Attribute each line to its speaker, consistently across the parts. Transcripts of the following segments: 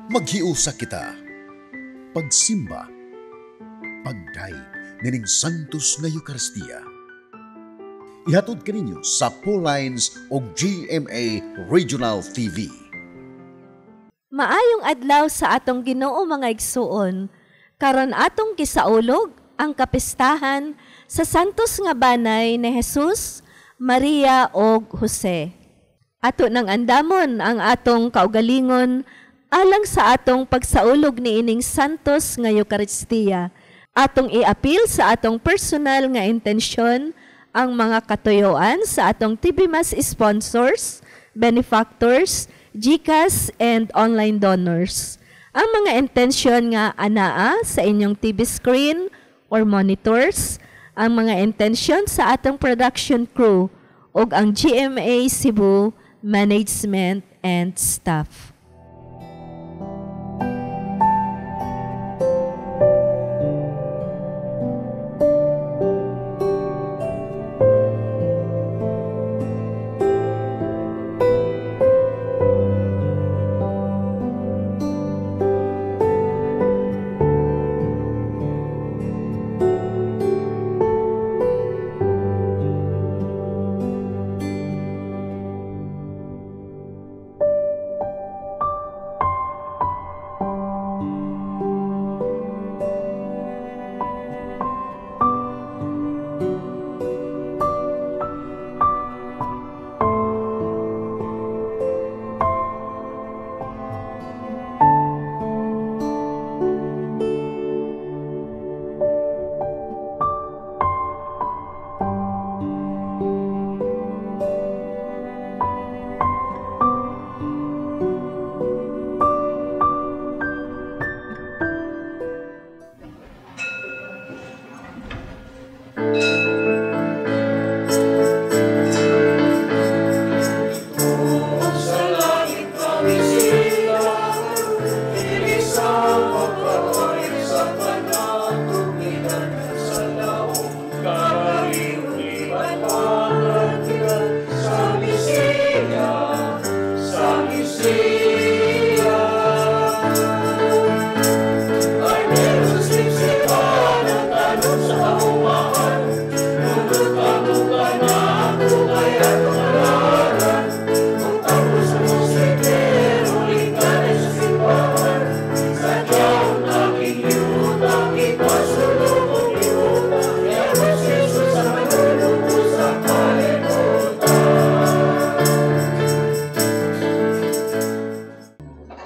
Speaker 1: Maghiusa kita. Pagsimba. Pagdayeg nining Santos nga Eucharistia. Ihatod kaninyo sa Paulines o GMA Regional TV.
Speaker 2: Maayong adlaw sa atong Ginoo mga igsuon. Karon atong gisaulog ang kapistahan sa Santos nga Banay ni Jesus, Maria og Jose. Ato nang andamon ang atong kaugalingon alang sa atong pagsaulog niining Santos nga Eucharistia. Atong iapil sa atong personal nga intensyon ang mga katuyoan sa atong TV Mass sponsors, benefactors, GCash, and online donors. Ang mga intensyon nga anaa sa inyong TV screen or monitors, ang mga intensyon sa atong production crew ug ang GMA Cebu management and staff.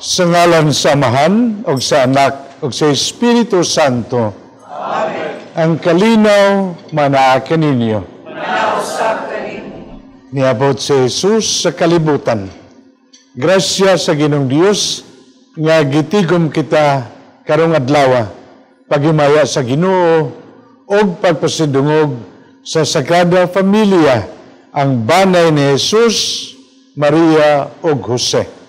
Speaker 3: Sa ngalan sa Amahan, o sa Anak, o sa Espiritu Santo. Amen. Ang kalinaw manaa kaninyo.
Speaker 4: Manausap kaninyo.
Speaker 3: Niabot si Jesus sa kalibutan. Grasya sa Ginoong Dios nga gitigom kita karong adlaw, paghimaya sa Ginoo og pagpasidungog sa Sagrada Familia ang banay ni Jesus, Maria ug Jose.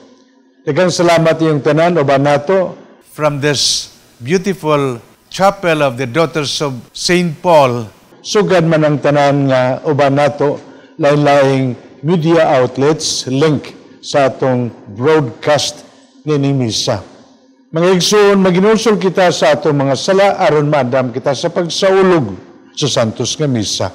Speaker 3: Daghang salamat iyong tanan uban nato from this beautiful chapel of the Daughters of St. Paul. Sugad man ang tanan nga uban nato lain-laing media outlets link sa atong broadcast nining misa. Mga igsoon, maginulsol kita sa atong mga sala aron maandam kita sa pagsaulog sa Santos nga Misa.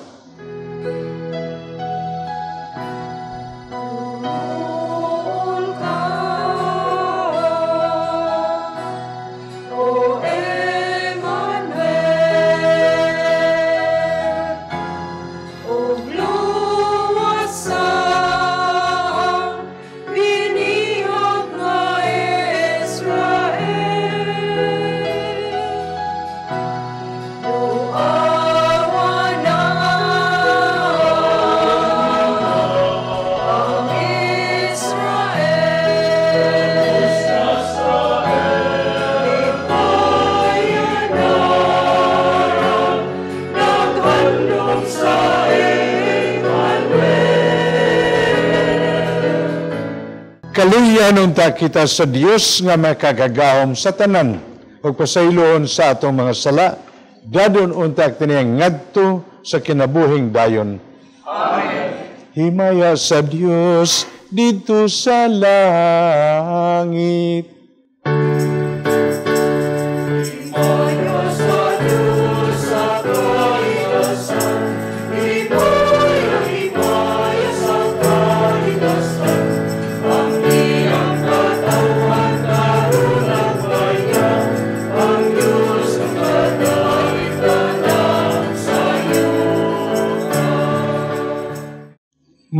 Speaker 3: Kaluyan unta kita sa Dios nga makagagahom sa tanan ug pasayloon sa atong mga sala, dadon unta kini ngadto sa kinabuhing dayon.
Speaker 4: Amen.
Speaker 3: Himaya sa Dios didto sa langit.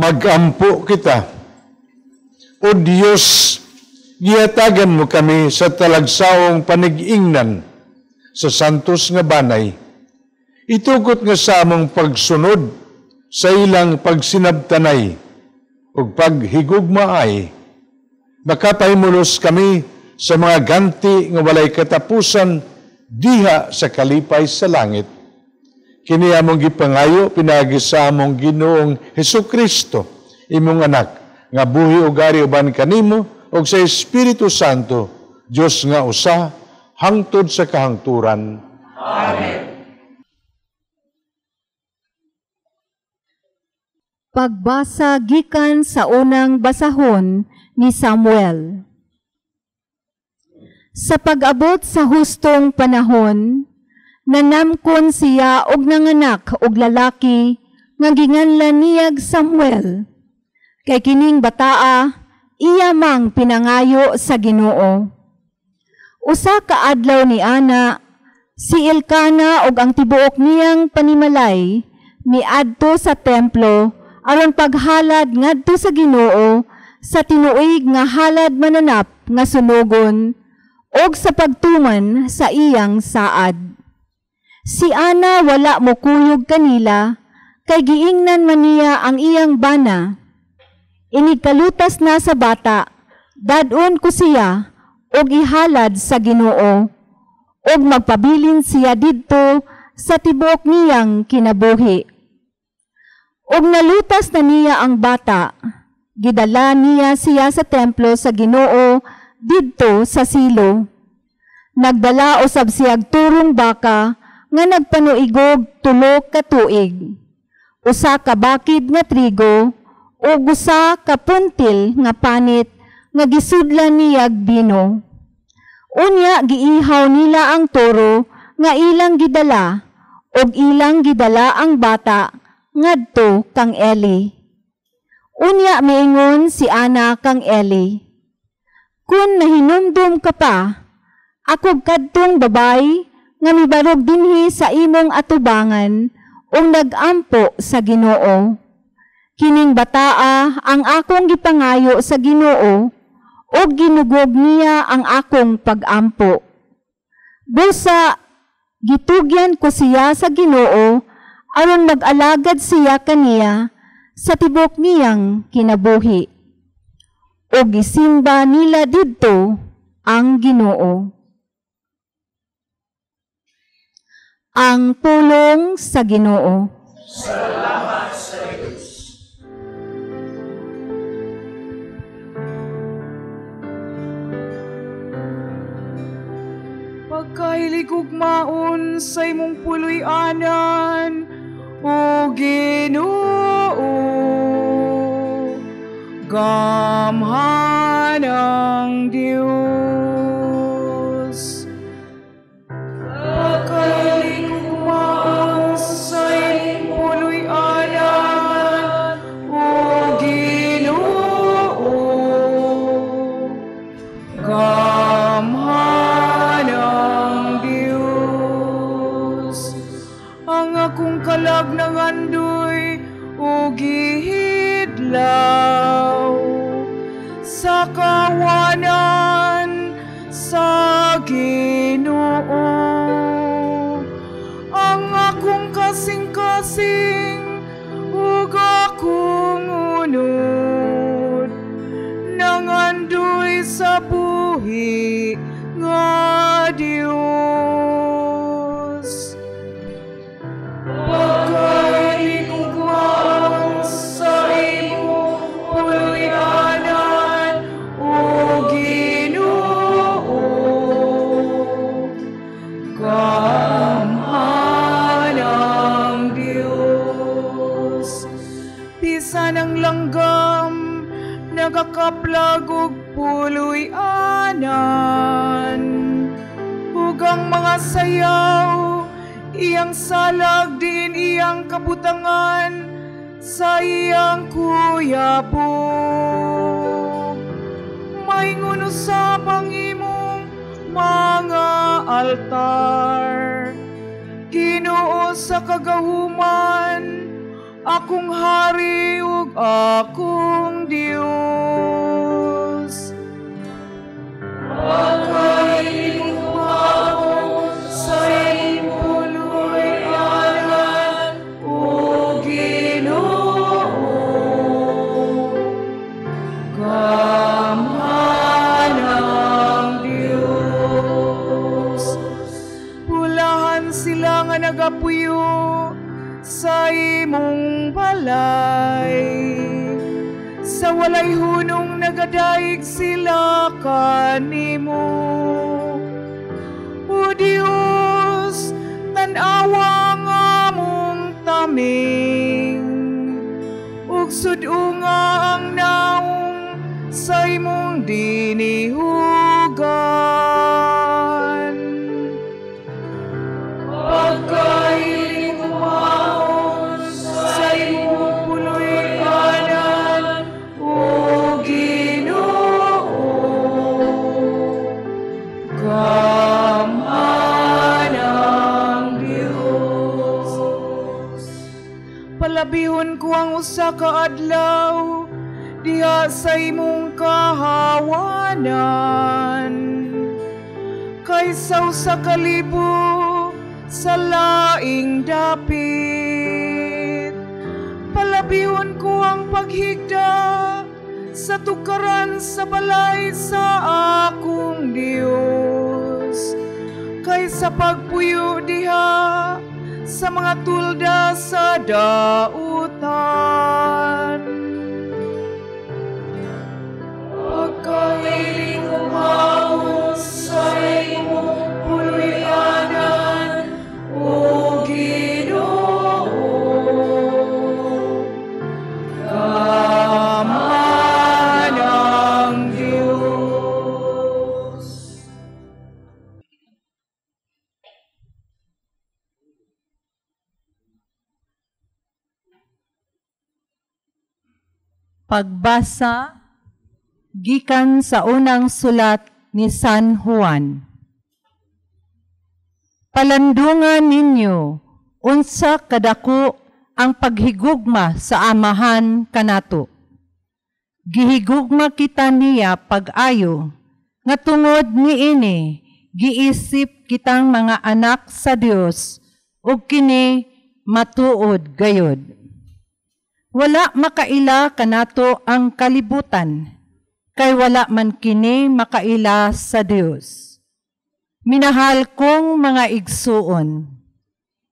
Speaker 3: Magampo kita. O Dios, gihatagan mo kami sa talagsaong panigingnan sa santos nga banay. Itugot nga sa among pagsunod sa ilang pagsinabtanay ug paghigugmaay, makapahimulos kami sa mga ganti nga walay katapusan diha sa kalipay sa langit. Kini among gipangayo pinaagi sa among Ginoong Hesukristo, imong anak, nga buhi ug ari uban kanimo ug sa Espiritu Santo, Dios nga usa, hangtod sa kahangturan.
Speaker 4: Amen.
Speaker 5: Pagbasa gikan sa unang basahon ni Samuel. Sa pag-abot sa hustong panahon, nanamkon siya og nanganak og lalaki nga ginganlan niyag Samuel. Kay kining bataa, iya mang pinangayo sa Ginoo. Usa ka adlaw ni ana, si Elkana og ang tibuok niyang panimalay miadto sa templo aron paghalad ngadto sa Ginoo sa tinuig nga halad mananap nga sunogon og sa pagtuman sa iyang saad. Si Ana wala mokuyog kanila kay giingnan man niya ang iyang bana. Inigkalutas na sa bata, dad-on ko siya og ihalad sa Ginoo, og magpabilin siya didto sa tibuok niyang kinabuhi. Og nalutas na niya ang bata, gidala niya siya sa templo sa Ginoo didto sa Silo. Nagdala usab siyag turong baka nga nagpanuigog 3 ka tuig, usa ka bakid nga trigo ug usa ka puntil nga panit nga gisudlan niyag bino. Unya giihaw nila ang toro nga ilang gidala ug ilang gidala ang bata ngadto kang Eli. Unya miingon si Ana kang Eli, "Kun nahinumdum ka pa, akog kadtong babay nga mibarog dinhi sa imong atubangan ug nagampo sa Ginoo. Kining bataa ang akong gipangayo sa Ginoo ug ginugog niya ang akong pagampo. Busa gitugyan ko siya sa Ginoo aron mag-alagad siya kaniya sa tibok niyang kinabuhi." Ug gisimba nila didto ang Ginoo. Ang pulong sa Ginoo.
Speaker 4: Salamat sa Diyos. Pagkahiligugmaon sa imong puloy-anan, o Ginoo, gamhan ang Diyos. Pagkahiligugmaon sa imong puloy-anan, o Ginoo, gamhan ang Diyos. Ang akong kalag nangandoy ug gihidlaw sa kawanan sa Ginoo. Ang akong kasing-kasing ug akong unod nangandoy sa buhi nga Dios. Pagkahiligugmaon sa imong puloy-anan, O Ginoo, gamhan ang Dios. Bisan ang langgam nagakaplag og puloy-anan, ug ang mga sayaw iyang salag din iyang kabutangan sa iyang kuyabog. Maingon usab ang imong mga altar, Ginoo sa kagahuman, akong hari ug akong Dios. Pagkahiling kumaon sa imong puluy-anan, O Ginoo, gamhanang Dios. Pulahan sila nga nagapuyo sa imong balay, sa walay hunong nagadayeg sila kanimo. O Dios, tan-awa ang among taming, ug sud-unga ang naong sa imong dinihugan. Pagkahiling kumaon sa imong puluy-anan, O Ginoo, gamhanang Dios. Palabihon ko ang usa ka adlaw diha sa imong kahawanan, kaysa usa ka libo sa laing dapit. Palabihon ko ang paghigda sa tukaran sa balay sa akong Dios, kaysa pagpuyo diha sa mga tulda sa dautan. Pagkahiling kumaon sa imong puluy-anan, O Ginoo, gamhanang Dios.
Speaker 6: Pagbasa gikan sa unang sulat ni San Juan. Palandungan ninyo unsa kadako ang paghigugma sa Amahan kanato. Gihigugma kita niya pag-ayo, nga tungod niini giisip kitang mga anak sa Dios ug kini matuod gayod. Wala makaila kanato ang kalibutan, kay wala man kini makaila sa Dios. Minahal kong mga igsuon,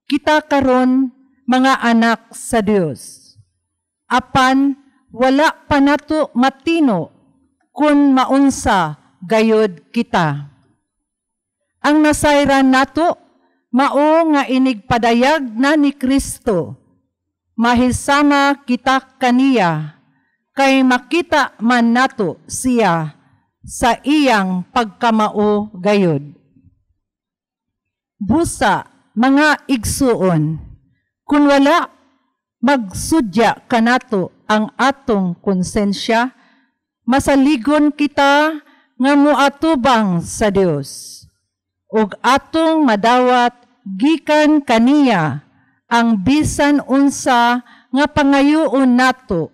Speaker 6: kita karon mga anak sa Dios. Apan wala pa nato matino kun maunsa gayod kita. Ang nasayran nato mao nga inigpadayag na ni Kristo. Mahisama kita kaniya, kay makita man nato siya sa iyang pagkamao gayod. Busa, mga igsuon, kun wala magsudya kanato ang atong konsensya, masaligon kita nga moatubang sa Dios, ug atong madawat gikan kaniya ang bisan unsa nga pangayoon nato,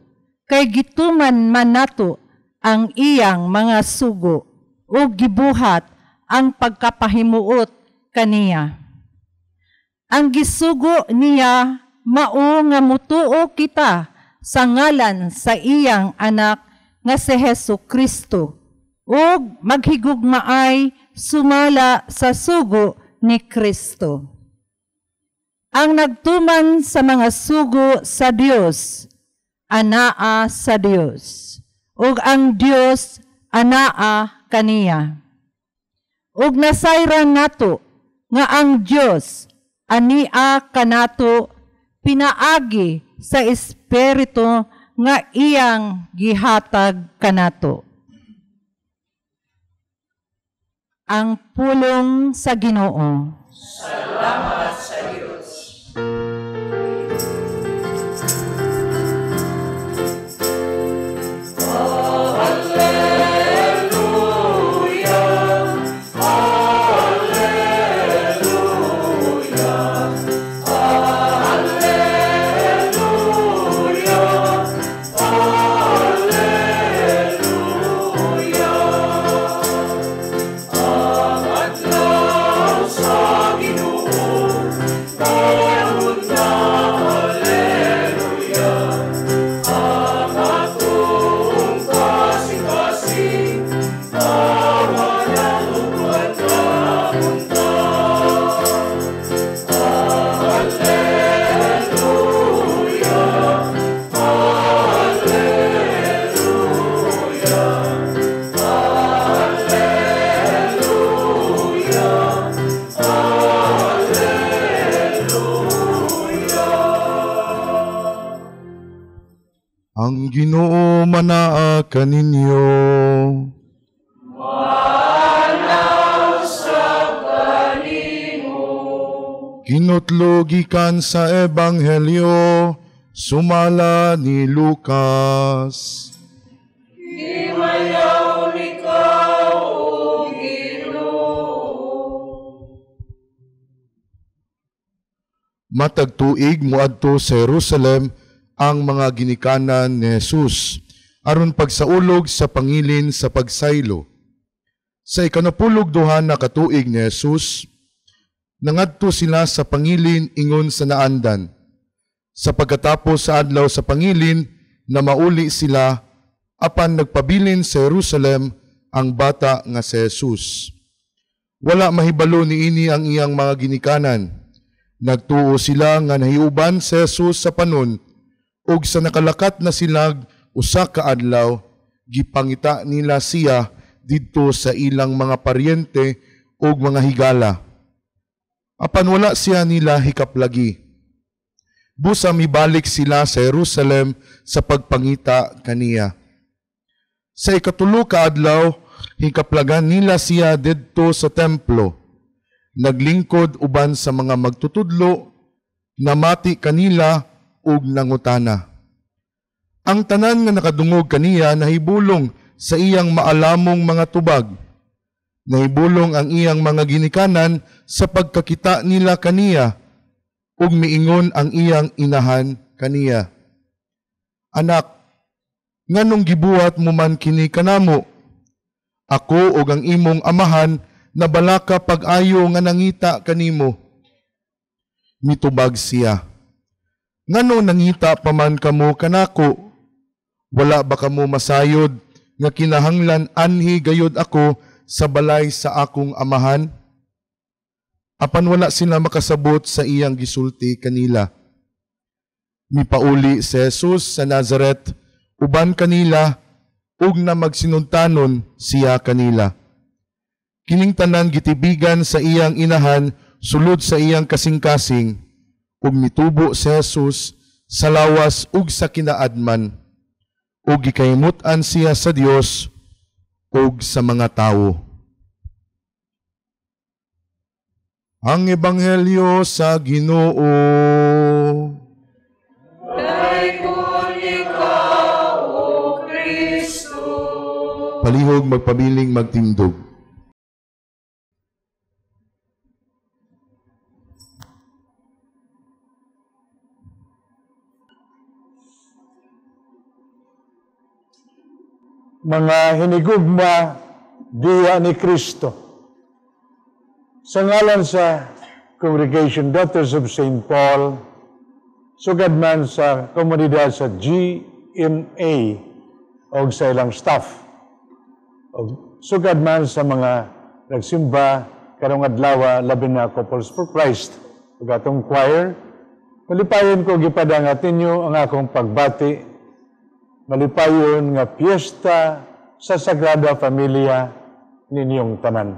Speaker 6: kay gituman man nato ang iyang mga sugo ug gibuhat ang pagkapahimuot kaniya. Ang gisugo niya mao nga mutuo kita sa ngalan sa iyang anak nga si Hesus Kristo ug maghigugmaay sumala sa sugo ni Kristo. Ang nagtuman sa mga sugo sa Dios anaa sa Dios, ug ang Dios anaa kaniya. Ug nasayran nato nga ang Dios ania kanato pinaagi sa Espiritu nga iyang gihatag kanato. Ang pulong sa Ginoo.
Speaker 7: Salamat sa Dios. Alleluia, Alleluia, Alleluia.
Speaker 8: Ginoo manaa kaninyo.
Speaker 7: Manaw sa kanimo.
Speaker 8: Kinutlo gikan sa Ebanghelyo sumala ni Lucas.
Speaker 7: Himayaw ikaw, O Ginoo.
Speaker 8: Matag tuig moadto sa Jerusalem ang mga ginikanan ni Jesus aron pagsaulog sa pangilin sa pagsaylo. Sa 12 na katuig ni Jesus, nangadto sila sa pangilin ingon sa naandan. Sa pagkatapos sa adlaw sa pangilin, na mauli sila, apan nagpabilin sa Jerusalem ang bata nga si Jesus. Wala mahibalo niini ang iyang mga ginikanan. Nagtuo sila nga nahiuban si Jesus sa panon, ug sa nakalakat na silag usa ka adlaw, gipangita nila siya didto sa ilang mga paryente ug mga higala. Apan wala siya nila hikaplagi. Busa mibalik sila sa Jerusalem sa pagpangita kaniya. Sa 3 ka adlaw, hikaplagan nila siya didto sa templo. Naglingkod uban sa mga magtutudlo, namati kanila ug nangutana. Ang tanan nga nakadungog kaniya nahibulong sa iyang maalamong mga tubag. Nahibulong ang iyang mga ginikanan sa pagkakita nila kaniya, ug miingon ang iyang inahan kaniya. Anak, nganong gibuhat mo man kini kanamo? Ako ug ang imong amahan nabalaka pag-ayo nga nangita kanimo. Mitubag siya, ngano nangita pa man kamo kanako? Wala ba kamo masayod nga kinahanglan anhi gayod ako sa balay sa akong amahan? Apan wala sila makasabot sa iyang gisulti kanila. Mipauli si Jesus sa Nazaret uban kanila ug na magsinuntanon siya kanila. Kining tanan gitibigan sa iyang inahan sulod sa iyang kasing-kasing, ug mitubo si Jesus sa lawas ug sa kinaadman, ug gikahimut-an siya sa Dios ug sa mga tawo. Ang Ebanghelyo sa Ginoo.
Speaker 7: Dayon ikaw, O Kristo.
Speaker 8: Palihog magpabiling magtindog.
Speaker 3: Mga hinigugma diya ni Kristo. Sa ngalan sa Congregation Daughters of St. Paul, sugad man sa komunidad sa GMA o sa ilang staff, o sugad man sa mga nagsimba karong adlaw, labi na Couples for Christ ug atong choir, malipayon ko gipadangat ninyo ang akong pagbati. Malipayon nga piyesta sa Sagrada Familia ninyong tanan.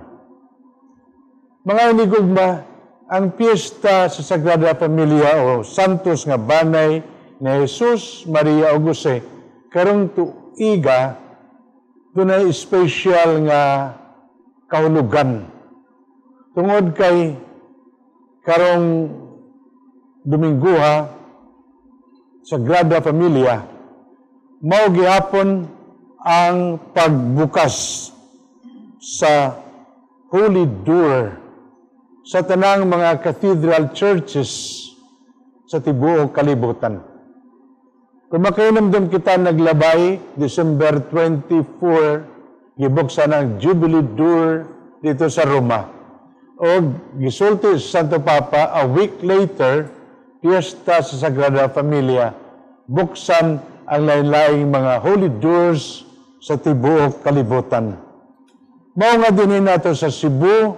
Speaker 3: Mga inigugma, ang piyesta sa Sagrada Familia o Santos nga Banay ni Jesus, Maria ug Jose karong tuiga dunay espesyal nga kahulugan. Tungod kay karong Domingguha, Sagrada Familia, mao gihapon ang pagbukas sa Holy Door sa tanang mga cathedral churches sa tibuok kalibutan. Kung makainamdam kita naglabay, December 24, gibuksan ang Jubilee Door dito sa Roma. O gisulti sa Santo Papa, a week later, piyesta sa Sagrada Familia, buksan ang lain-laing mga holy doors sa tibuok kalibutan. Mao nga dinhi nato sa Cebu,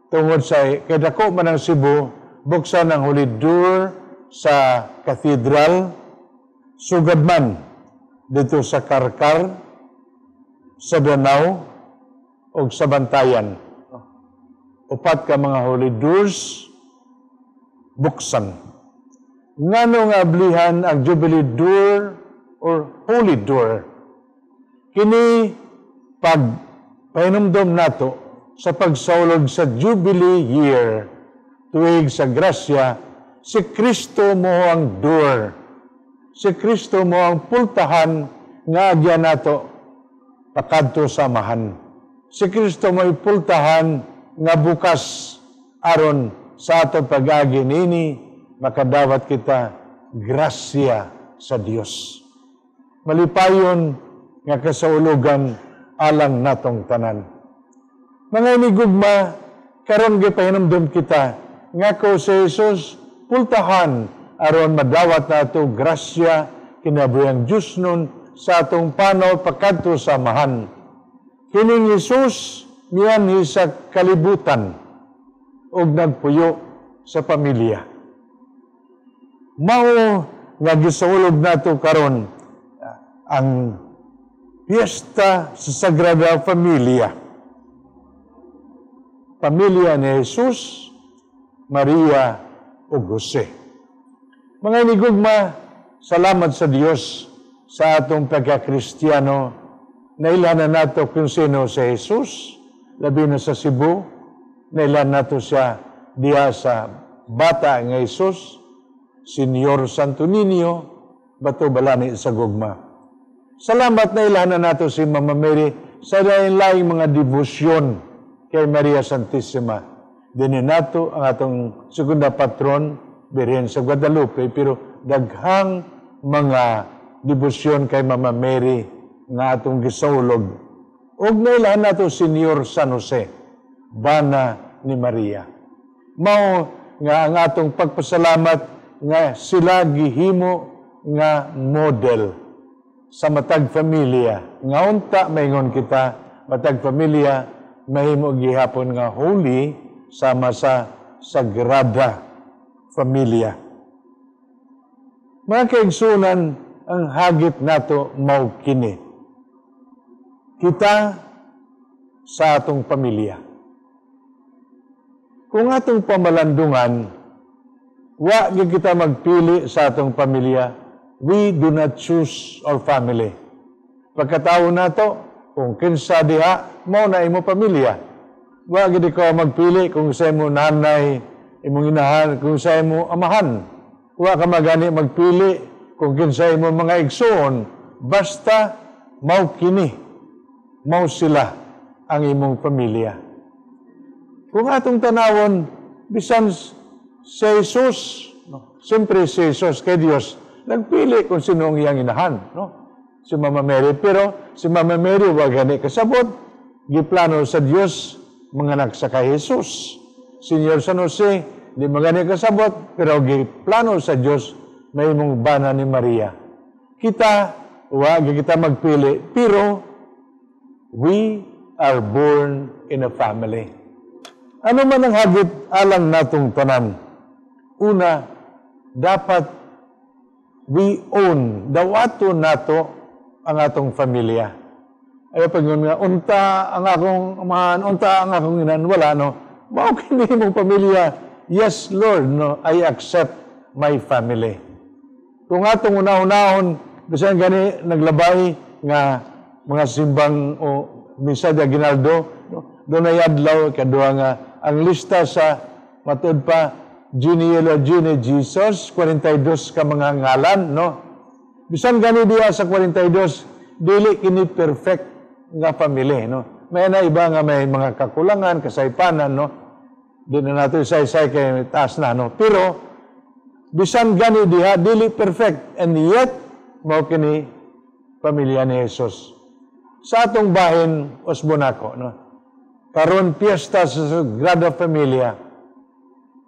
Speaker 3: tungod sa kay dako man ang Cebu, buksan ang holy door sa cathedral, sugad man dito sa Carcar, sa Danao, ug sa Bantayan. Upat ka mga holy doors, buksan. Ngano nga ablihan ang Jubilee Door or holy door. Kini pag pahinumdom nato sa pagsaulog sa Jubilee Year, tuig sa grasya, si Kristo mao ang door. Si Kristo mao ang pultahan nga agyan nato pakadto sa Amahan. Si Kristo mo'y pultahan nga bukas aron sa ato pag-agi nini makadawat kita grasya sa Dios. Malipayon nga kasaulugan alang natong tanan. Mga inigugma, karon gipahinumdum kita nga ko si Jesus pultahan aron madawat nato grasya, kinabuhang Diyosnon sa atong panaw pakadto sa Amahan. Kining Jesus mianhi sa kalibutan ug nagpuyo sa pamilya. Mao nga gisaulog nato karon ang piyesta sa Sagrada Familia. Pamilya ni Jesus, Maria ug Jose. Mga inigugma, salamat sa Dios sa atong pagka-Kristiyano. Nailhan na nato kung sino si Jesus, labi na sa Cebu, nailhan nato siya diha sa bata nga Jesus, Senyor Santo Niño, bato balani sa gugma. Salamat na ilhan na nato si Mama Mary sa lain-laing mga debosyon kay Maria Santissima. Dini nato ang atong segunda patron, Birhen sa Guadalupe, pero daghang mga debosyon kay Mama Mary nga atong gisaulog. Ug nailhan nato Senyor San Jose, bana ni Maria. Mao nga ang atong pagpasalamat nga sila gihimo nga model sa matag pamilya. Nga unta maingon kita, matag pamilya mahimo gihapon nga holy sama sa Sagrada Familia. Mga kaigsunan, ang hagit nato mao kini. Kita sa atong pamilya. Kung atong pamalandungan, wa gyud kita magpili sa atong pamilya. We do not choose our family. Pagkatao nato, kung kinsa diha, mao na imo pamilya. Wa gyud ikaw magpili kung sa imo nanay, imong inahan, kung sa imo amahan. Wa ka magani magpili kung kinsa imo mga igsoon, basta mao kini, mao sila ang imong pamilya. Kung atong tanawon, bisan si Jesus, no? Siyempre si Jesus kay Dios, nagpili kung sino ang iyang inahan, no? Si Mama Mary. Pero si Mama Mary, wa gani kasabot, giplano sa Dios manganak sa kay Jesus. Senyor San Jose, di magani kasabot, pero giplano sa Dios mahimong bana ni Maria. Kita, wa kita magpili, pero we are born in a family. Ano man ang hagit alang natong tanan? Una, dapat we own, dawato nato ang atong pamilya. Ay pag nga, unta ang akong amahan, unta ang akong inan, wala, no? Mao kini imong pamilya. Yes, Lord, no, I accept my family. Kung atong una-unahon, bisan gani naglabay nga mga simbang o misa de Aguinaldo, no, dunay adlaw kaduha nga ang lista sa matud pa genealogy ni Jesus, 42 ka mga ngalan, no? Bisan gani diha sa 42, dili kini perfect nga family, no? May na iba nga may mga kakulangan, kasaypanan, no? Di na nato isay-isay kay taas na, no? Pero bisan gani diha dili perfect, and yet mao kini pamilya ni Jesus. Sa atong bahin Osbonaco, no? Karon piyesta sa Sagrada Familia,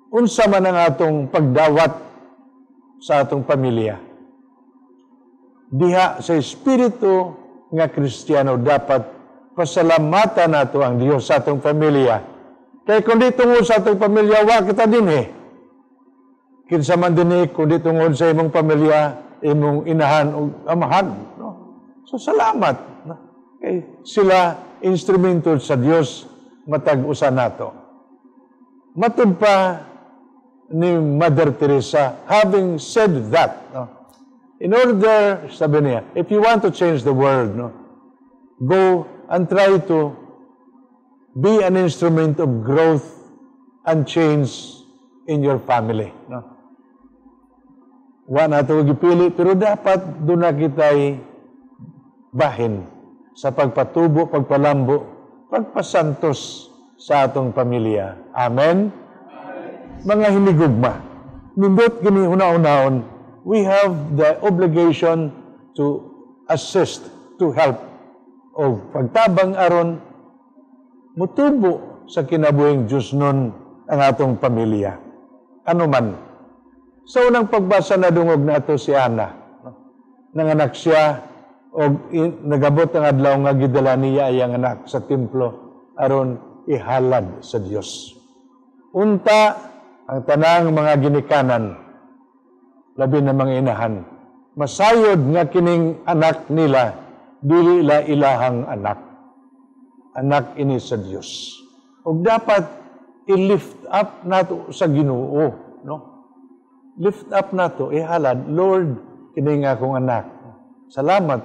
Speaker 3: unsa man ang atong pagdawat sa atong pamilya? Diha sa espiritu nga Kristiyano, dapat pasalamatan nato ang Dios sa atong pamilya. Kay kung di tungod sa atong pamilya, wa kita dinhi. Kinsa man dinhi kung di tungod sa imong pamilya, imong inahan o amahan, no? So salamat, no? Kay sila instrumento sa Dios matag usa nato. Matud pa ni Mother Teresa, having said that, no? In order, sabi niya, if you want to change the world, no, go and try to be an instrument of growth and change in your family. No? Wa na ito gipili, pero dapat doon na kita'y bahin sa pagpatubo, pagpalambo, pagpasantos sa atong pamilya. Amen? Mga hinigugma, nindot kini huna-hunaon, we have the obligation to assist, to help, o pagtabang aron mutubo sa kinabuhing Diyos nun ang atong pamilya. Ano man. Sa unang pagbasa, nadungog nato si Ana. No? Nanganak siya o nagabot ang adlaw nga gidala niya iyang anak sa templo aron ihalad sa Dios. Unta ang tanang mga ginikanan, labi na mga inahan, masayod nga kining anak nila dili la ilahang anak. Anak ini sa Dios. Ug dapat i-lift up nato sa Ginoo, no? Lift up nato, ihalad, "Lord, kini nga akong anak. Salamat,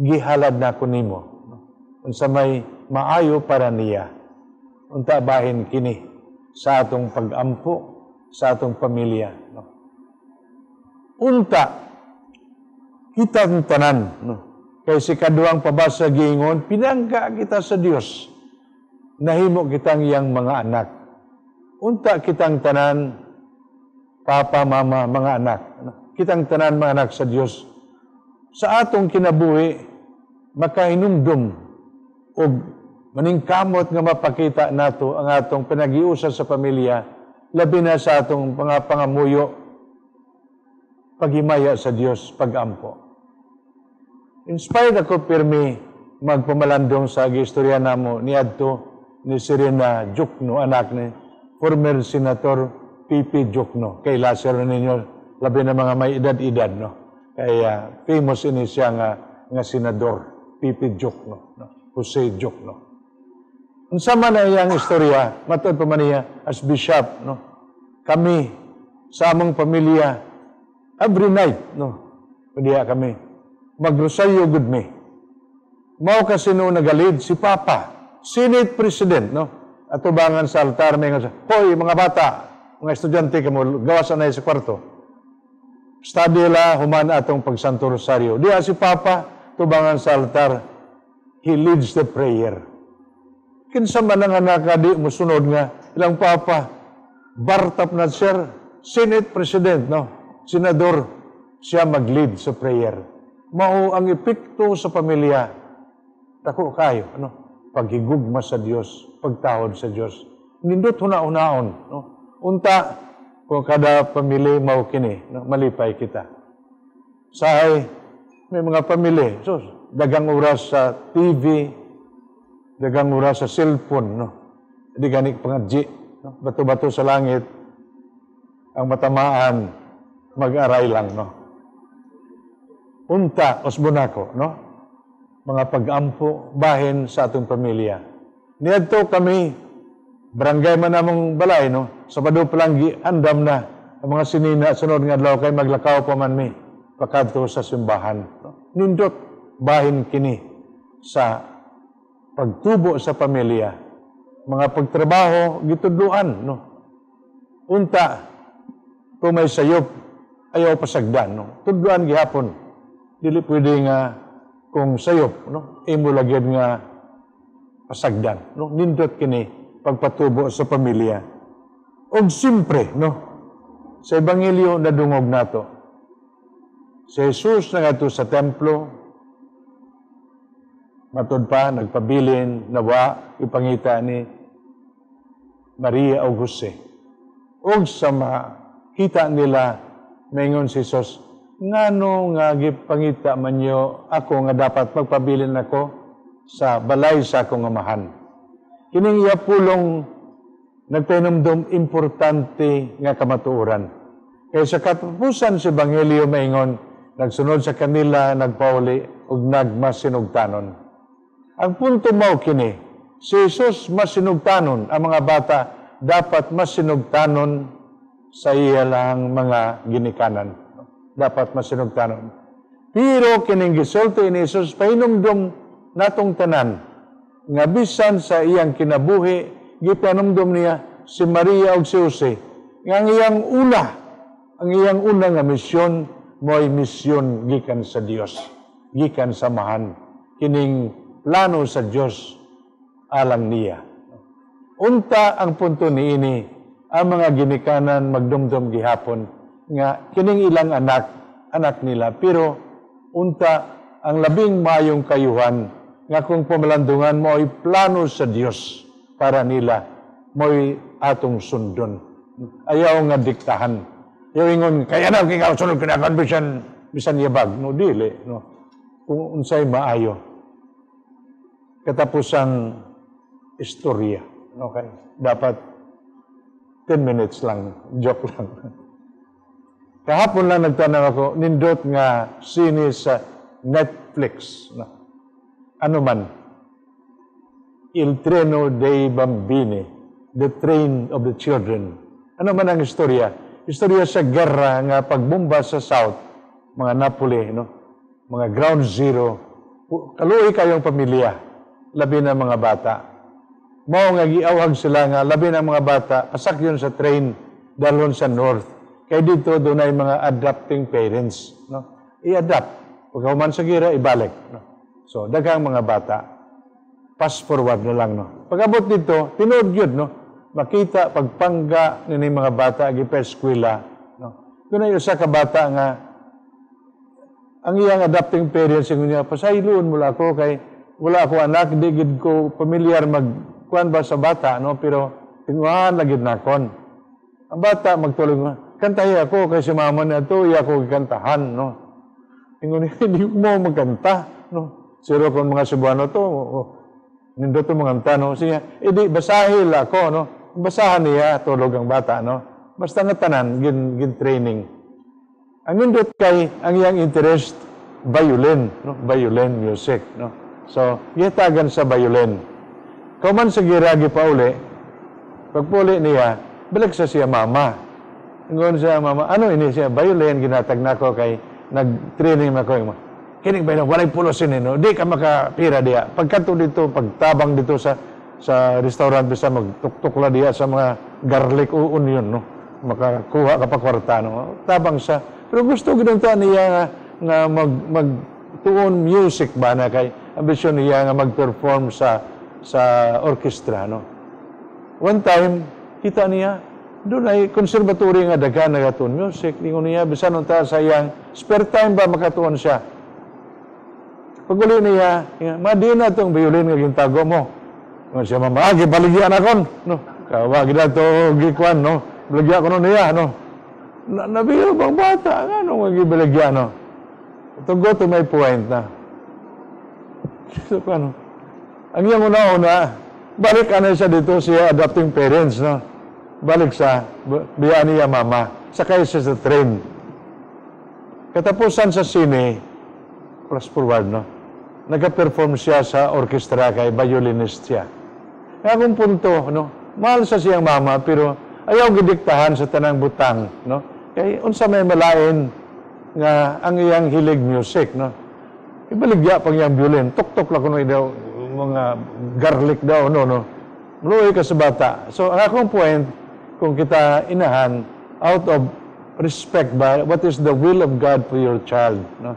Speaker 3: gihalad na ko nimo. No? Unsa may maayo para niya." Unta bahin kini sa atong pag-ampo, sa atong pamilya, no? Unta kitang tanan, no? Kay si kaduang pabasa giingon, pinangga kita sa Dios. Nahimo kitang iyang mga anak. Unta kitang tanan, papa, mama, mga anak. No? Kitang tanan mga anak sa Dios. Sa atong kinabuhi, makahinumdum og maningkamot nga mapakita nato ang atong pinagiusa sa pamilya, labi na sa atong mga pangamuyo, paghimaya sa Dios, pagampo. Inspired ako pirmi magpamalandong sa gistorya namo niadto ni Serena Diokno, anak ni former Senator P.P. Diokno. Kay laser ninyo, labi na mga may edad-edad, no? Kaya famous ini siya nga senador, P.P. Diokno, no? Jose Diokno. Unsa man na iyang istorya, matod pa man niya as bishop, no? Kami sa among pamilya every night, no? Diya kami magrosaryo gud mi. Mao kasi no nagalid si Papa, Senate President, no? Atubangan sa altar may nga, "Hoy mga bata, mga estudyante kamo, gawas na sa kwarto. Study la human atong pagsanto rosaryo." Diya si Papa, tubangan sa altar, he leads the prayer. Kinsa man ang anak di musunod nga ilang papa, bartap na sir, Senate President, no? Senador, siya mag-lead sa prayer. Mao ang epekto sa pamilya. Dako kayo, ano? Paghigugma sa Dios, pagtahod sa Dios. Nindot huna-hunaon, no? Unta kung kada pamilya mao kini, no? Malipay kita. Sahay may mga pamilya, so dagang oras sa TV, dagang oras sa cellphone, no? Di gani pangadji, no? Bato-bato sa langit, ang matamaan, mag-aray lang, no? Unta, osbonako, no? Mga pag-ampo, bahin sa atong pamilya. Niadto kami, barangay man namong balay, no? Sabado pa lang, andam na ang mga sinina, sunod nga adlaw kay maglakaw pa man mi, pakadto sa simbahan. No? Nindot, bahin kini sa pagtubo sa pamilya. Mga pagtrabaho, gitudluan, no? Unta, kung may sayop, ayaw pasagdan, no? Tudluan gihapon. Dili pwede nga kung sayop, no? Imo lagi nga pasagdan, no? Nindot kini pagpatubo sa pamilya. Og simpre, no? Sa Ebanghelyo nadungog nato. Si Jesus nangadto sa templo, matud pa nagpabilin nawa ipangita ni Maria o Jose. Og sa makita nila, maingon si Jesus, "Ngano nga gipangita man nyo ako nga dapat magpabilin ako sa balay sa akong amahan?" Kining iya pulong nagpahinumdom importante nga kamatuoran. Kaya sa katapusan sa Ebanghelyo maingon, nagsunod sa kanila, nagpauli, ug nagmasinugtanon. Ang punto mao kini, si Jesus masinugtanon, ang mga bata dapat masinugtanon sa iyalang mga ginikanan. Dapat masinugtanon. Pero kining gisulti ni Jesus pahinumdum natong tanan nga bisan sa iyang kinabuhi, gipanumdum niya si Maria ug si Jose nga ang iyang una nga misyon mo'y misyon gikan sa Dios, gikan sa Amahan, kining plano sa Dios alang niya. Unta ang punto niini, ang mga ginikanan magdumdum gihapon nga kining ilang anak, anak nila, pero unta ang labing mayong kayuhan nga kung pamalandungan mo ay plano sa Dios para nila, mo'y atong sundon. Ayaw nga diktahan. Ayaw ingon, kaya na ikaw sunod kinakan bisan bisan yabag. No, dili. No. Kung unsay maayo. Katapusang istorya. Okay. Dapat 10 minutes lang. Joke lang. Kahapon lang nagtanaw ako, nindot nga sine sa Netflix. Ano man? Il Treno dei Bambini, The Train of the Children. Ano man ang istorya? Istorya sa gera nga pagbomba sa South, mga Napoli, no? Mga ground zero. Kaluoy kayong pamilya, labi na mga bata. Mao nga giawhag sila nga labi na mga bata, pasakyon sa train dalhon sa North. Kay dito dunay mga adopting parents, no? I-adopt. Pagkahuman sa gira, ibalik, no? So, daghang mga bata. Fast forward na lang, no? Pag-abot dito, tinuod yun, no? Makita pagpangga ni mga bata gipa-eskwela, no? Dunay usa ka bata nga ang iyang adopting parents ingon niya, "Pasayloon mo lang ako kay wala ako anak, di gid ko pamilyar mag kuan ba sa bata, no? Pero tinguhan lagi nakon." Ang bata magtulog, "Kantahi ako kay si mama niya to, iya ko gikantahan," no? Ingon niya, "Hindi mo magkanta, no?" Siro kung mga Cebuano to, oh, nindot to manganta, no? Siya, edi basahi la ako, no? Basahan niya, tulog ang bata, no? Basta nga tanan, gin training. Ang nindot kay, ang iyang interest, violin, no? Violin music, no? So, gihatagan sa violin. Kauman sa gira gipauli, pagpuli niya, balik sa siya mama. Ingon siya mama, "Ano ini?" Siya, "Violin, ginatag nako kay nag-training na ko." "Kining violin, walay pulos ini, no? Di ka makapira diya. Pagkanto dito, pagtabang dito sa restaurant, bisa magtuktok la diya sa mga garlic o onion, no? Makakuha ka pa kwarta, no?" Tabang sa. Pero gusto gid niya nga mag tuon music ba na kay ambisyon niya nga mag-perform sa orchestra, no? One time, kita niya, doon ay conservatory nga daghan nagatuon music. Ingon niya, bisan unta sa iyang spare time ba makatuon siya. Pag uli niya, "Ma, di na itong violin nga gintago mo." Ingon siya, "Mama, ah, gibaligyan akon. No, kawa gid to gikuan, no? Baligyan ko no niya, no?" Na, nabiyo bang bata, nga nga gibaligyan, no? To go to my point na. So, ano, ang iyang una-una, balik ano siya dito siya adopting parents, no? Balik sa, biya niya mama. Sakay siya sa train. Katapusan sa sine, plus forward, no? Nagka-perform siya sa orkestra kay violinist siya. Kaya kung punto, no? Mahal sa siyang mama, pero ayaw gidiktahan sa tanang butang, no? Kay unsa may malain nga ang iyang hilig music, no? Ibaligya pang iyang violin, tuk-tuk lang kuno daw mga garlic daw, no? Maluoy ka sa bata. So, ang akong point, kung kita inahan, out of respect ba, what is the will of God for your child, no?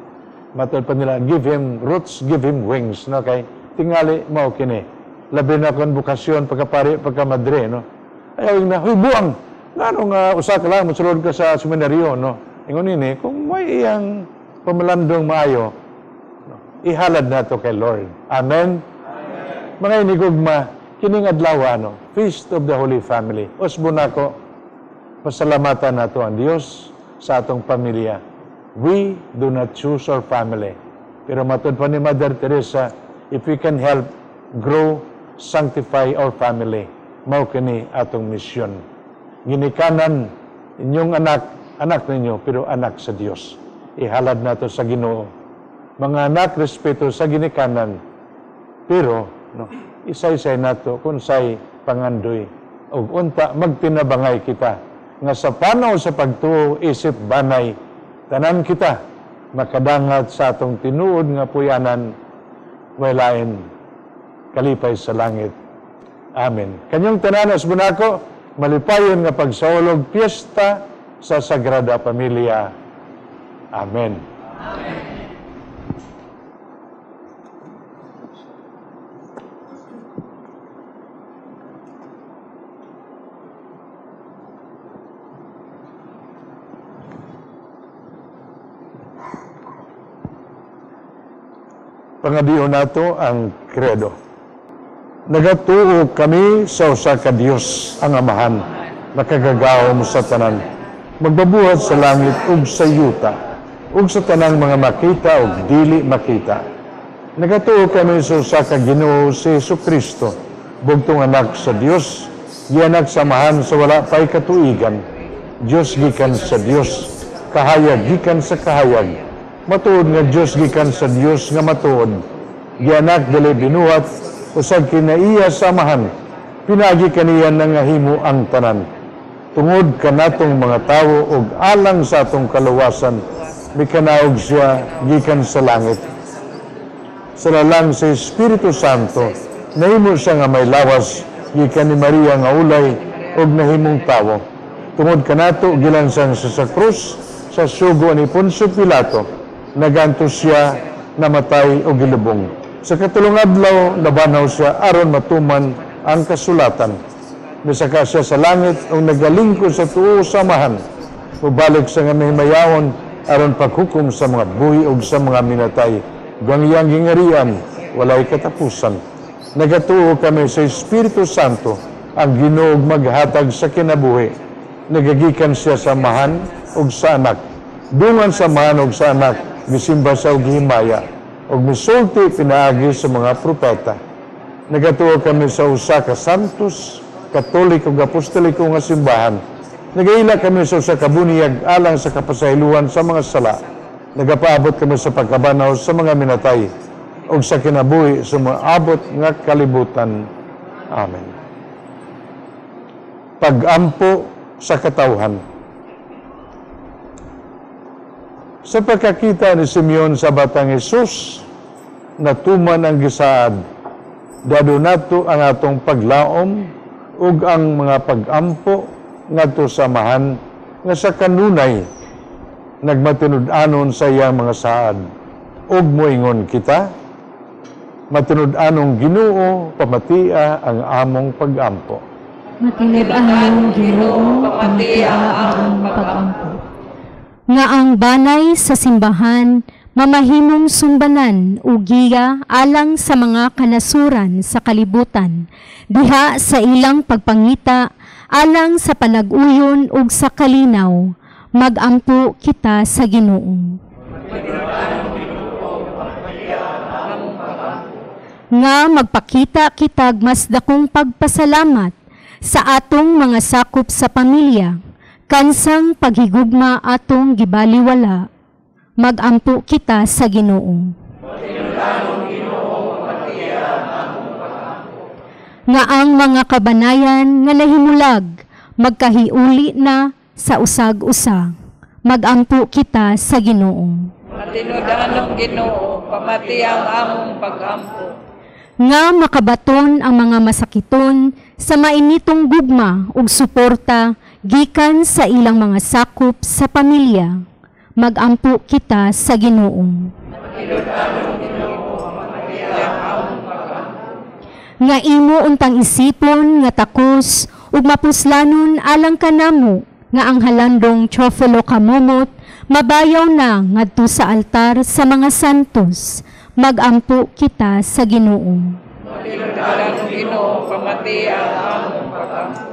Speaker 3: Matod pa nila, give him roots, give him wings, no? Kay tingali mao kini. Labi na kon bokasyon pagkapari, pagkamadre, no? Ayaw na, "Huy, buang! Ngano nga usa ka lang, mosulod ka sa seminaryo," no? Ingon ini, kung may iyang pamalandong maayo, no? Ihalad na to kay Lord. Amen? Amen. Mga inigugma, kining adlaw, no? Feast of the Holy Family. Usbo nako, pasalamatan nato ang Dios sa atong pamilya. We do not choose our family. Pero matod pa ni Mother Teresa, if we can help grow, sanctify our family, mao kini atong misyon. Ginikanan, inyong anak, anak ninyo, pero anak sa Dios. Ihalad nato sa Ginoo. Mga anak, respeto sa ginikanan, pero no, isaysay nato kung say pangandoy. Ug unta magtinabangay kita nga sa panaw sa pagtuo isip banay, Tanan kita makadangat sa atong tinuod nga puyanan, walain kalipay sa langit. Amen. Kanyang tananas bunako, malipayon nga pagsaulog piyesta sa Sagrada Familia. Amen.
Speaker 7: Amen.
Speaker 3: Pangadion nato ang credo. Nagatuo kami sa usa ka Dios ang Amahan, makagagahom sa tanan, magbabuhat sa langit ug sa yuta, ug sa tanang mga makita ug dili makita. Nagatuo kami sa usa ka Ginoo si Hesukristo, bugtong anak sa Dios, gianak sa Amahan sa wala pay katuigan. Dios gikan sa Dios, kahayag gikan sa kahayag. Matuod nga Dios gikan sa Dios nga matuod. Gianak dili binuhat, usag kinaiya sa Amahan, pinaagi kaniya nangahimo ang tanan. Tungod kanatong mga tawo ug alang sa atong kaluwasan, mikanaog siya gikan sa langit. Sa lalang sa Espiritu Santo, nahimo siya nga may lawas gikan ni Maria nga ulay ug nahimong tawo. Tungod kanato gilansang siya sa krus sa sugo ni Poncio Pilato. Nagantos siya, namatay o gilubong. Sa katulong adlaw, nabanaw siya aron matuman ang kasulatan. Misaka siya sa langit o nagalingkod sa tuo samahan. Mubalik sa nga mahimayaon aron paghukom sa mga buhi o sa mga minatay. Gang iyang gingarian, walay katapusan. Nagatuo kami sa Espiritu Santo, ang Ginoo maghatag sa kinabuhi. Nagagikan siya sa Amahan ug sa Anak. Dungan sa Amahan ug sa Anak, gisimba sa og gihimaya, ug misulti pinaagi sa mga propeta. Nagatuo kami sa usa ka Santos, Katoliko ug Apostoliko nga simbahan. Nagaila kami sa usa ka buniyag alang sa kapasayloan sa mga sala. Nagapaabot kami sa pagkabanaw sa mga minatay ug sa kinabuhi sa moabot nga kalibutan. Amen. Pag-ampo sa katawhan. Sa pagkakita ni Simeon sa batang Hesus, natuman ang gisaad. Dado nato ang atong paglaom ug ang mga pag-ampo ngadto sa Amahan nga sa kanunay nagmatinud-anon sa iyang mga saad. Ug moingon kita, matinud-anong Ginoo, pamatia ang among pag-ampo.
Speaker 5: Matinud-anong Ginoo, pamatia ang among pag-ampo.
Speaker 9: Nga ang banay sa simbahan mamahimong sumbanan o giya alang sa mga kanasuran sa kalibutan, diha sa ilang pagpangita alang sa panag-uyon ug sa kalinaw, magampo kita sa Ginoo. Nga magpakita kitag mas dakong pagpasalamat sa atong mga sakop sa pamilya, kansang paghigugma atong gibaliwala, magampo kita sa Ginoo. Nga ang mga kabanayan nga nahimulag, magkahiuli na sa usag-usa, magampo kita sa Ginoo.
Speaker 7: Matinud-anong Ginoo, pamati ang among pag-ampo.
Speaker 9: Nga makabaton ang mga masakiton sa mainitong gugma ug suporta gikan sa ilang mga sakop sa pamilya, magampo kita sa Ginoo. Nga imo untang isipon nga takos ug mapuslanon alang kanamo nga ang halandong Teofilo Camomot mabayaw na ngadto sa altar sa mga santos, magampo kita sa Ginoo.
Speaker 7: Matinud-anong Ginoo, pamati ang among pag-ampo.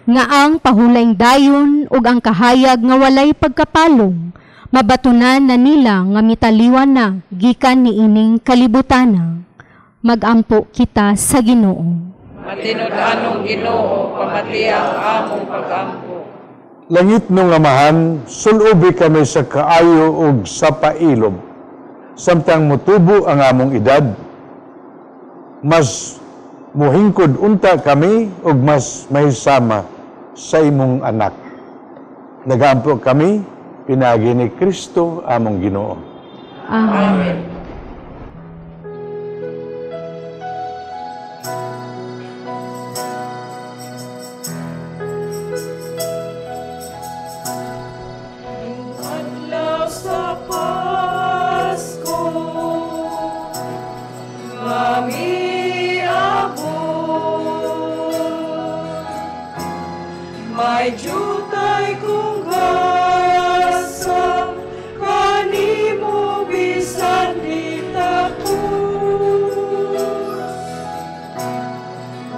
Speaker 9: Nga ang pahulayng dayon ug ang kahayag nga walay pagkapalong, mabatunan na nila nga mitaliwan na gikan niining kalibutana, magampo kita sa Ginoo.
Speaker 7: Matinud-anong Ginoo, pamati ang among pag-ampo.
Speaker 3: Langit nung Amahan, sulubi kami sa kaayo ug sa pailob. Samtang mutubo ang among edad, mas muhingkod unta kami ug mas mahisama sa imong anak. Nagaampo kami Pinaagi ni Kristo among Ginoo.
Speaker 9: Amen. Adlaw sa Pasko, nga miabot, may jutay kong gasa kanimo bisan di tapos.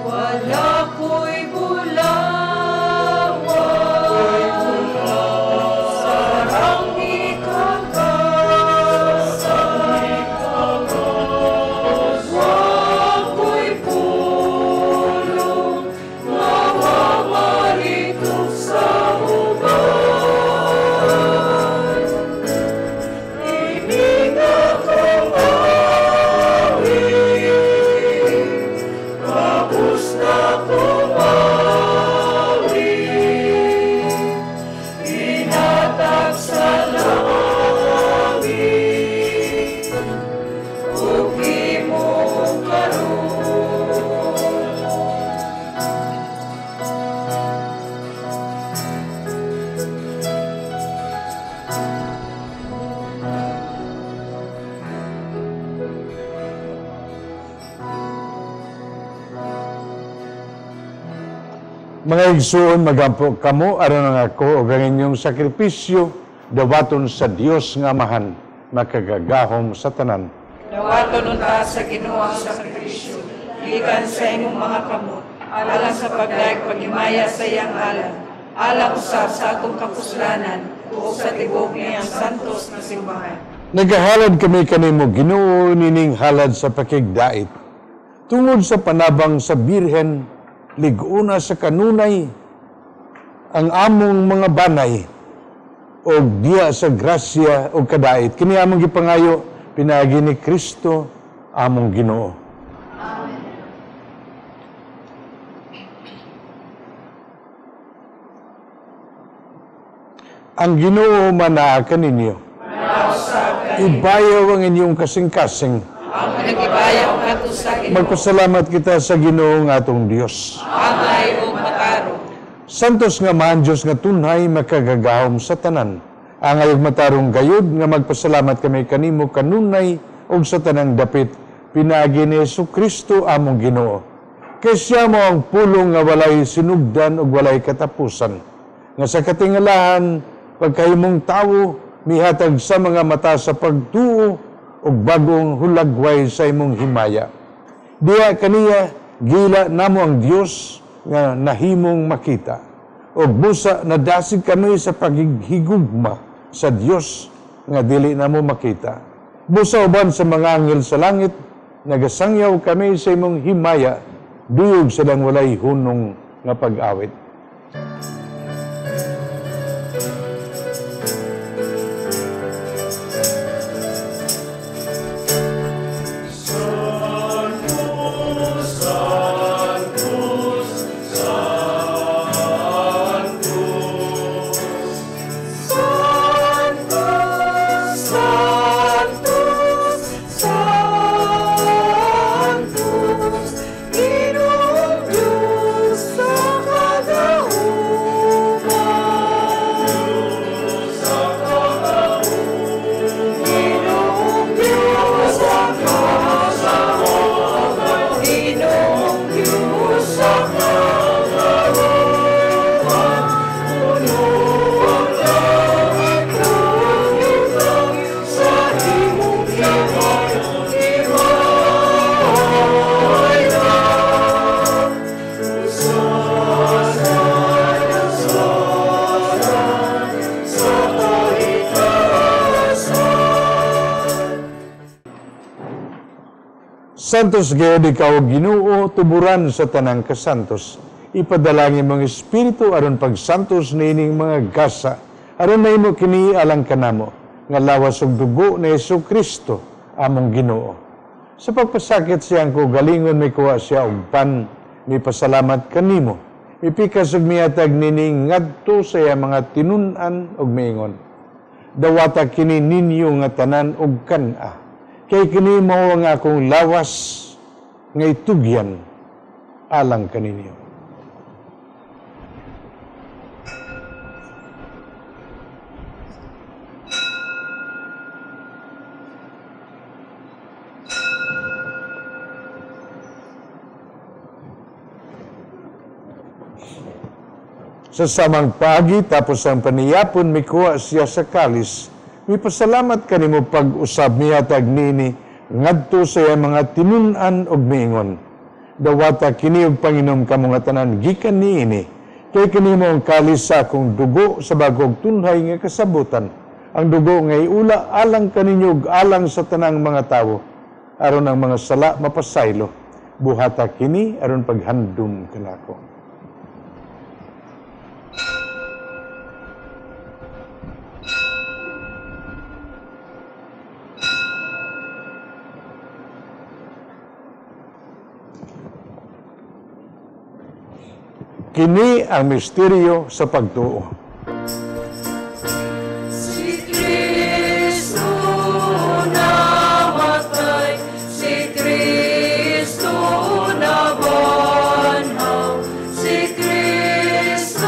Speaker 9: Wala ko'y bulawan, sarang ikagasa. Wa ko'y pulong nga mamalitok sa uban. Ini nga kong awit, kapos na kong awit, inatag sa langit, ug imong karon.
Speaker 3: Mga igsuon, magampo kamo aron ang ako ug ang inyong sakripisyo dawaton sa Dios nga Amahan, makagagahom sa tanan.
Speaker 7: Dawaton unta sa Ginoo ang sakripisyo, gikan sa imong mga kamot, alang sa pagdayeg paghimaya sa iyang alang, alang usab sa atong kapuslanan ug sa tibuok niyang santos nga simbahan.
Speaker 3: Nagahalad kami kanimo Ginoo nining halad sa pakigdait. Tungod sa panabang sa Birhen, lig-una sa kanunay ang among mga banay og diya sa grasya og kadait. Kini among gipangayo pinaagi ni Kristo among Ginoo. Amen. Ang Ginoo manaa kaninyo. Ibayaw ang inyong kasing-kasing.
Speaker 7: Ang nagibayaw ngadto sa Ginoo.
Speaker 3: Magpasalamat kita sa Ginoo nga atong Dios.
Speaker 7: Angay ug matarong.
Speaker 3: Santos nga man Dios nga tunhay makagagahom sa tanan. Angay ug matarong gayud nga magpasalamat kami kanimo kanunay ug sa tanang dapit pinaagi ni Hesukristo among Ginoo. Kay siya mo ang pulong nga walay sinugdan ug walay katapusan. Nga sa katingalahan pagkahimong tawo mihatag sa mga mata sa pagtuo ug bagong hulagway sa imong himaya. Diya kaniya gila namo ang Dios nga nahimong makita. Ug busa nadasig kami sa paghigugma sa Dios nga dili namo makita. Busa uban sa mga anghel sa langit nagasangyaw kami sa imong himaya, duyog silang walay hunong nga pag-awit. Santos gayud ikaw Ginoo, tuburan sa tanang kasantos. Ipadalangin mong espiritu aron pagsantos niining mga gasa, aron mahimo kini alang kanamo nga lawas ug dugo ni Hesukristo among Ginoo. Sa pagpasakit siyang kaugalingon mikuha siya og pan, mipasalamat kanimo, mipikas ug mihatag nining ngadto sa iyang mga tinun-an ug miingon. Dawata kini ninyo nga tanan og kan-a, kay kini mao ang akong lawas nga itugyan alang kaninyo. Sa samang pagi, tapos ang paniyapon, mikuha siya sa kalis. Mipasalamat kanimo pag-usab mihatag nini, ngadto sa iyang mga tinun-an og miingon. Dawata kini og panginom kamo nga tanan gikan niini, kay kini mo ang kalis sa akong dugo sa bagong tunhay nga kasabutan. Ang dugo nga iula alang kaninyo ug alang sa tanang mga tawo, aron ang mga sala mapasaylo. Buhata kini aron paghandom kanako. Kini ang misteryo sa pagtuo.
Speaker 7: Si Kristo namatay, si Kristo nabanhaw, si Kristo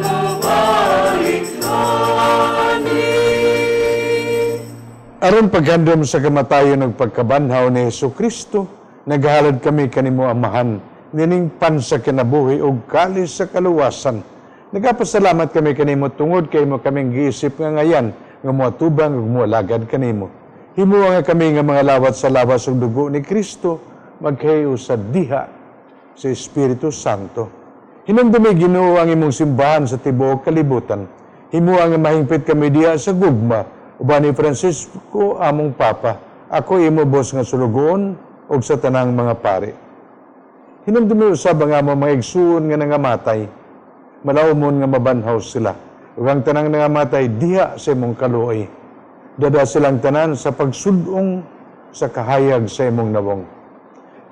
Speaker 7: mobalik ani.
Speaker 3: Aron paghandom sa kamatayon ug pagkabanhaw ni Hesus Kristo, naghalad kami kanimo Amahan, nining pan sa kinabuhi ug kalis sa kaluwasan. Nagapasalamat kami kanimo tungod kay imo kaming giisip nga ngayan nga moatubang ug moalagad kanimo. Himuha nga kami nga mga lawat sa lawas ug dugo ni Kristo magkahiusa diha sa Espiritu Santo. Hinumdumi Ginoo ang imong simbahan sa tibuok kalibutan. Himuha nga mahingpit kami diha sa gugma uban ni Francisco among Papa. Ako imo bos nga sulugoon ug sa tanang mga pari. Hinumdumi usab ang among mga igsuon nga nangamatay, malaumon nga mabanhaw sila. Ug ang tanang nangamatay diha sa imong kaluoy. Dada silang tanan sa pagsudong sa kahayag sa imong nawong.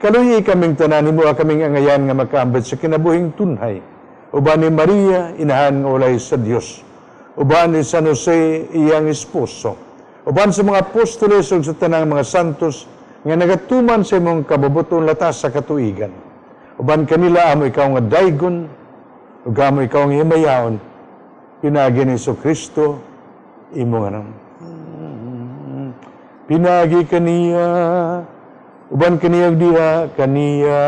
Speaker 3: Kaluoyi kaming tanan, himuha kaming angayan nga makaambit sa kinabuhing tunhay. Uban ni Maria, inahan nga ulay sa Dios. Uban ni San Jose, iyang esposo. Uban sa mga apostoles ug sa tanang mga santos nga nagatuman sa imong kabubuton latas sa katuigan. Uban kanila amo ikaw nga daygon, ug amo ikaw nga himayaon, pinaagi ni Jesucristo imong anak. Pinaagi kaniya, uban kaniya diha kaniya,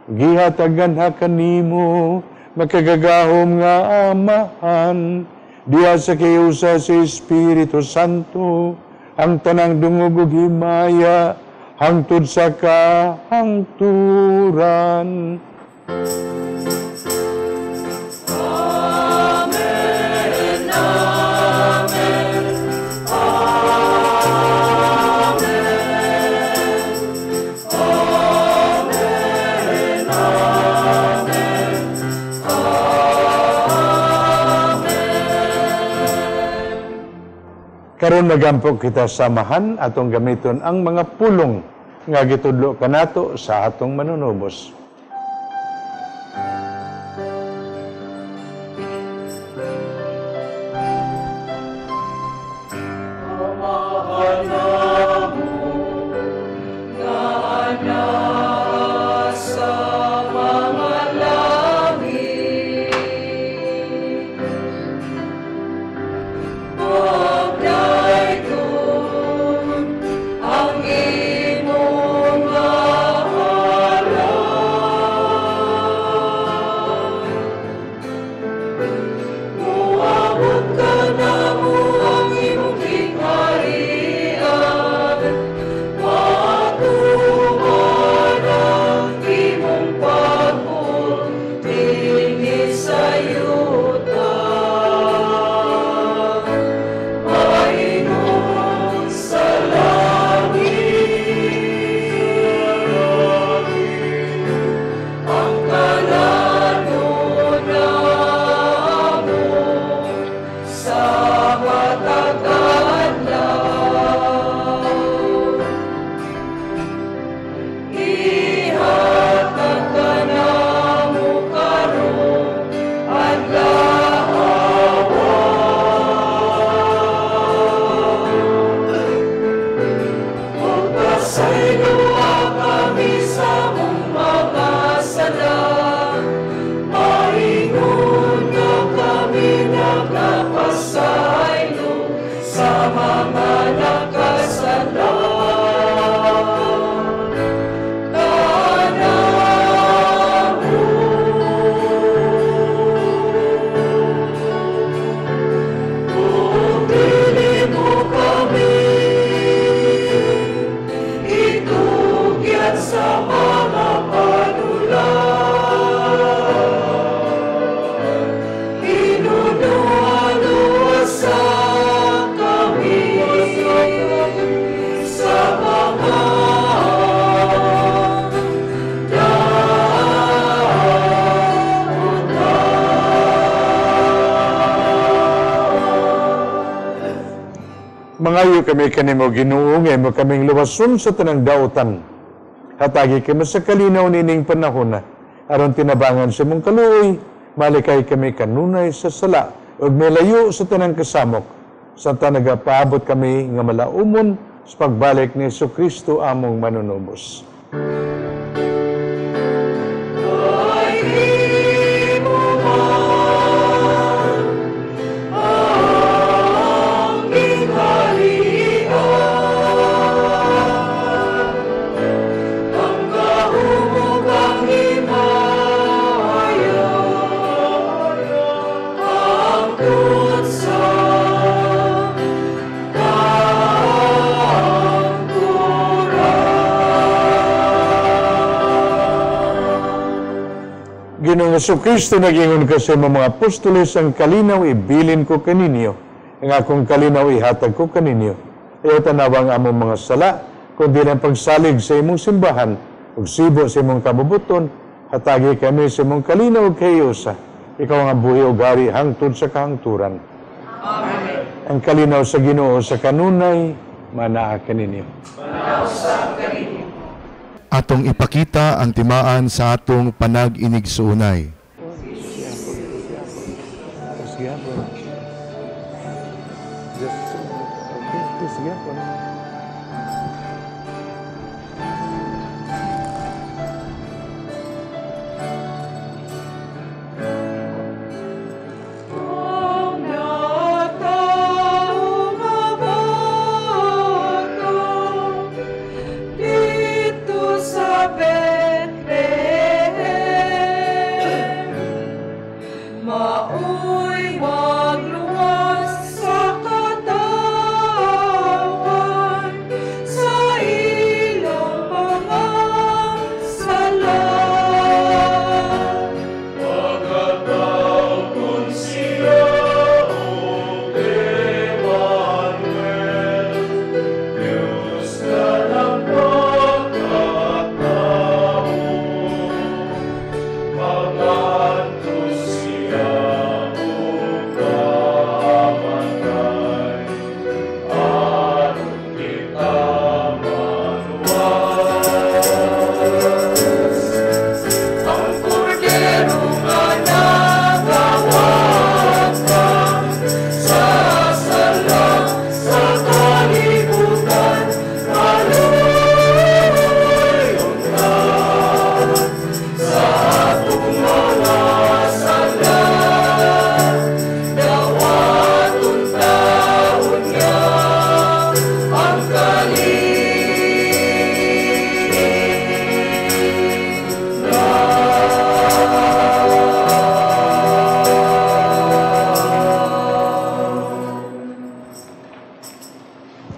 Speaker 3: gihatagan ha kanimo, makagagahom nga Amahan, diha sa kiusa sa Espiritu Santo, ang tanang dungog ug himaya, hangtod sa kahangturan.
Speaker 7: Amen, amen, amen, amen, amen, amen.
Speaker 3: Karon magampo kita samahan atong gamiton ang mga pulong nga gitudlo kanato sa atong manunubos.
Speaker 7: Amahan namo nga naa sa mga langit, pagdaygon ang imong ngalan,
Speaker 3: Mangayo kami kanimo Ginoo nga imo kaming luwason sa tanang dautan. Hatagi kami sa kalinaw nining panahon aron tinabangan sa imong kaluoy, malikay kami kanunay sa sala ug milayo sa tanang kasamok. Samtang nagapaabot kami nga malaumon sa pagbalik ni Hesukristo among manunubos. Ginoong Hesukristo, nag-ingon ka sa imong mga apostoles, ang kalinaw ibilin ko kaninyo, ang akong kalinaw ihatag ko kaninyo. Ayaw tanawa ang among mga sala, kundi ang pagsalig sa imong simbahan, ug sibo sa imong kabubuton, hatagi kami sa imong kalinaw ug kahiusa. Ikaw ang buhi ug hari hangtod sa kahangturan.
Speaker 7: Amen.
Speaker 3: Ang kalinaw sa Ginoo sa kanunay, manaa kaninyo.
Speaker 8: Atong ipakita ang timaan sa atong panag-inigsuunay.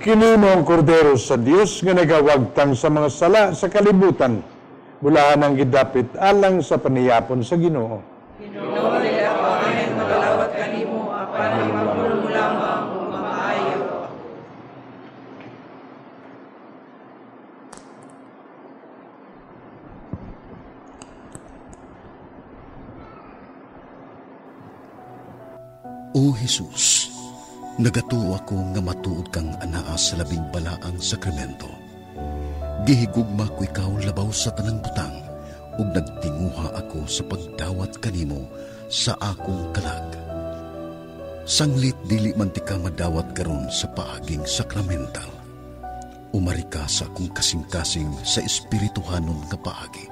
Speaker 3: Kini mo ang kordero sa Dios nga nagawagtang sa mga sala sa kalibutan. Bulahan ang gidapit alang sa paniyapon sa Ginoo.
Speaker 7: Ginoo, dili ako angay magalawat kanimo apan ang pagpulong mo lamang ug mamaayo.
Speaker 1: O Jesus, nagatuo ako nga matuod kang anaa sa labing balaang sakramento. Gihigugma ko ikaw labaw sa tanang butang ug nagtinguha ako sa pagdawat kanimo sa akong kalag. Sanglit dili man ti ka madawat karon sa paaging sakramental. Umari ka sa akong kasing-kasing sa espirituhanon nga paagi.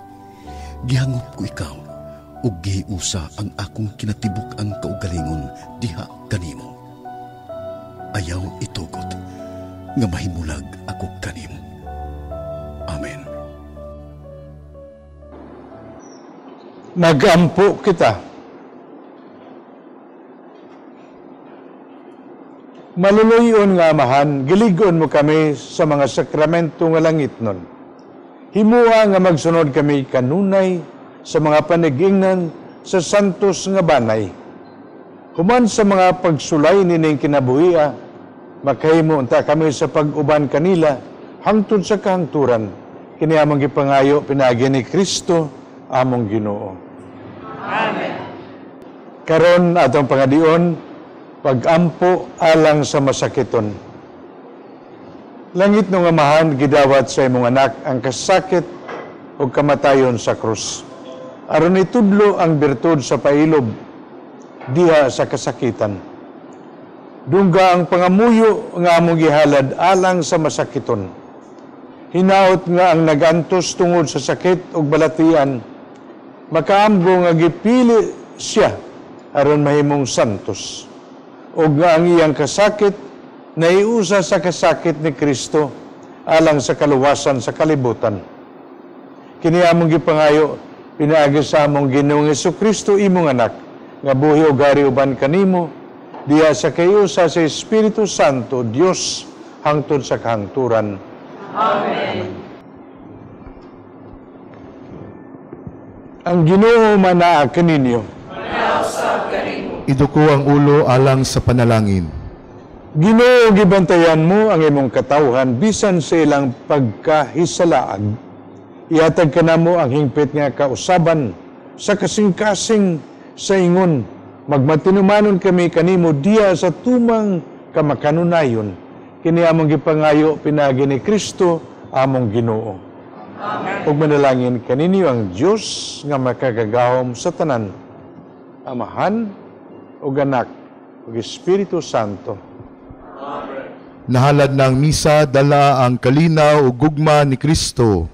Speaker 1: Gihangop ko ikaw ug gihiusa ang akong kinatibuk-ang kaugalingon diha kanimo. Ayaw itugot nga mahimulag ako kanimo. Amen.
Speaker 3: Nagampo kita. Maluluyon nga Amahan, giligon mo kami sa mga sakramento nga langit nun. Himua nga magsunod kami kanunay sa mga panigingnan sa santos nga banay. Human sa mga pagsulay nining kinabuhia, makahimo unta kami sa pag-uban kanila hangtod sa kahangturan. Kini among gipangayo pinaagi ni Kristo among Ginoo.
Speaker 7: Amen.
Speaker 3: Karon atong pangadion, pagampo alang sa masakiton. Langit nung Amahan, gidawat sa imong anak ang kasakit ug kamatayon sa krus. Aron itudlo ang birtud sa pailob diha sa kasakitan. Dungga ang pangamuyo nga among gihalad alang sa masakiton. Hinaot nga ang nagantos tungod sa sakit ug balatian, makaamgo nga gipili siya aron mahimong santos. Ug nga ang iyang kasakit naiusa sa kasakit ni Kristo alang sa kaluwasan sa kalibutan. Kini among gipangayo pinaagi sa among Ginoong Hesukristo, imong anak, nga buhi ug hari uban kanimo diha sa kayusa sa Espiritu Santo, Dios, hangtod sa kahangturan.
Speaker 7: Amen.
Speaker 3: Ang Ginoo manaa kaninyo.
Speaker 8: Iduko ang ulo alang sa panalangin.
Speaker 3: Ginoo, gibantayan mo ang imong katawhan bisan sa ilang pagkahisalaag. Ihatag ka namo ang hingpit nga kausaban sa kasing-kasing sa ingon. Magmatinumanon kami kanimo diya sa tumang kamakanunayon. Kini among gipangayo pinaagi ni Kristo among Ginoo.
Speaker 7: Amen.
Speaker 3: Ug manalangin kaninyo ang Dios nga makagagahom sa tanan, Amahan ug Anak ug Espiritu Santo.
Speaker 8: Amen. Nahalad ng misa, dala ang kalinaw ug gugma ni Kristo.